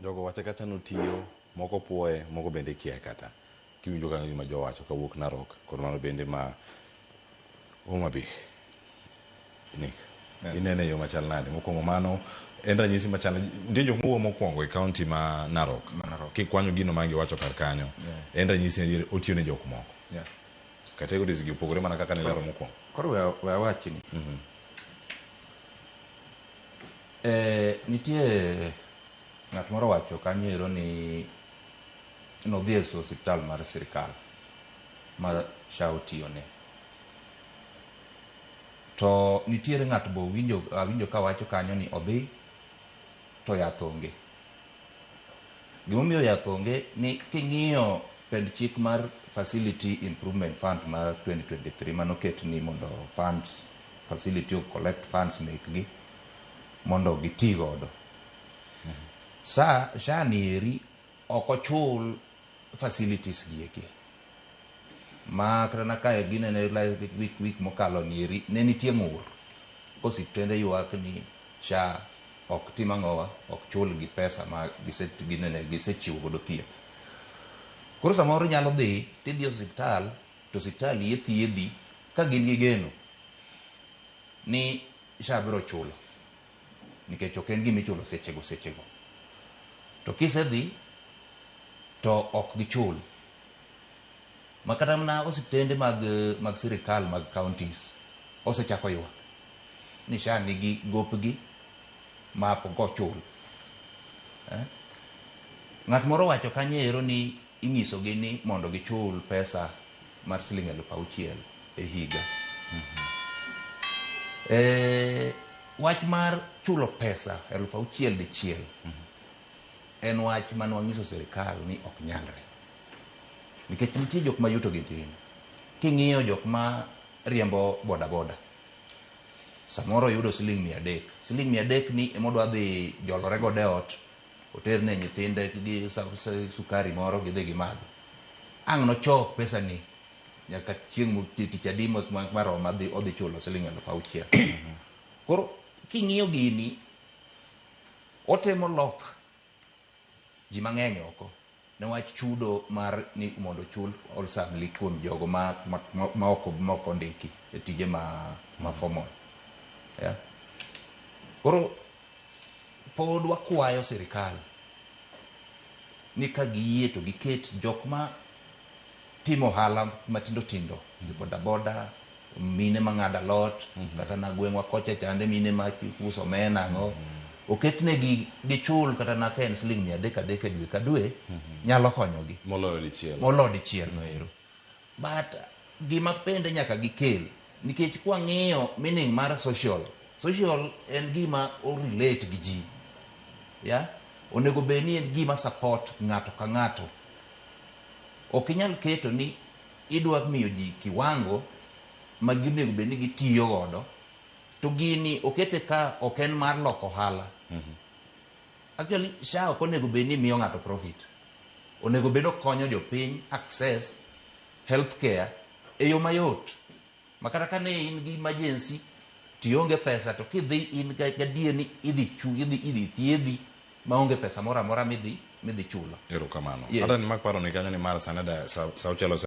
Jogo wache kacha notiyo, moko puoye, moko bende kia kata. Kiwinjo kanyo gima jowacho kawuok Narok kod mano bende ma Homa Bay. Nick, inene e yo machal nade? Mokwongo mano en ranyisi machal nitie jok mowuoyo mokwongo e kaunti ma Narok. Ma Narok. Kikwanyo gino ma giwacho kar kanyo. En ranyisi ni otiyo ne jok moko. Categories gi opogore mana kaka nilero mokwongo. Koro we awachni. Nitie ng'at moro wacho kanyo ero ni nodhi e osiptal mar sirikal ma SHA otiyone. To nitiere ng'ato be owinjo awinjo ka wacho kanyo ni odhi to yath onge. Gimomiyo yath onge ni king'iyo pend chik mar Facility Improvement Fund mar 2023 manoket ni mondo funds facility o collect funds mekgi mondo giti godo. Sa SHA ni eri ok ochul facilities gi eki. Ma kata na kae ginene like week mokalo ni eri ne nitie ng'ur kosiptende ywak ni SHA ok tim ang'owa ok chul gi pesa ma gise ginene gisechiwo godo thieth. Koro samoro inyalo dhi tidhi e osiptal to osiptal yie thiedhi ka gin gi geno ni SHA biro chulo nikech ok en gima ichulo sechego sechego. To kisedhi to ok gichul. Ma kata mana osiptende mag sirikal mag counties osechako ywak ni SHA nigi gopgi ma pok ochul. Ng'at moro owacho kanyo ero ni inyisogi ni mondo gichul pesa mar siling 6,000 e higa. Wach mar chulo pesa 6,000 dichiel en wach mane wanyiso sirikal ni ok nyalre. Nikech nitie jok ma yuto gi tin. King'iyo jok ma riembo boda boda, samoro oyudo siling 300. Siling 300 ni emodwa dhi jolore godo e ot, oterne nyithinde gi sukari moro gidhi gimadh. Ang' nochok pesa ni nyaka chieng' tich adi maroma dhi odhi chulo siling 6,000. Koro king'iyo gini, otemo lok ji mang'eny oko newach chudo mar ni mondo ochul wholesomely kuom jogo ma ok ondiki e tije ma formal. Yeah. Koro pod wakwayo sirikal ni ka giyie to giket jok ma timo ohala matindo tindo, boda boda, mine mang'ado alot, kata na gweng'wa kocha chande mine ma uso omena ang'o, oketnegi gichul kata na ka en siling 300 adek e dwe ka dwe, nyalo konyogi. Moloyo dichiel. Moloyo dichiel no ero. But gima bende nyaka gikel, nikech kwang'iyo meaning mar social, social en gima o relate gi ji. Yeah? Onego bed ni en gima support ng'ato ka ng'ato. Ok inyal keto ni idwa miyo ji kiwango ma ginego bed ni gitiyo godo, to gini okete ka ok en mar loko ohala. Actually, SHA ok onego bed ni miyo ng'ato profit. Onego bed ni okonyo jopiny access healthcare e yo mayot. Ma kata ka ne in gi emergency tionge pesa to kidhi in gadier ni idhi thiedhi maonge pesa moro amora midhi chulo. Erokamano. Yes. Ata ni mak paro ni kanyo ni mar sanada sa auchiel.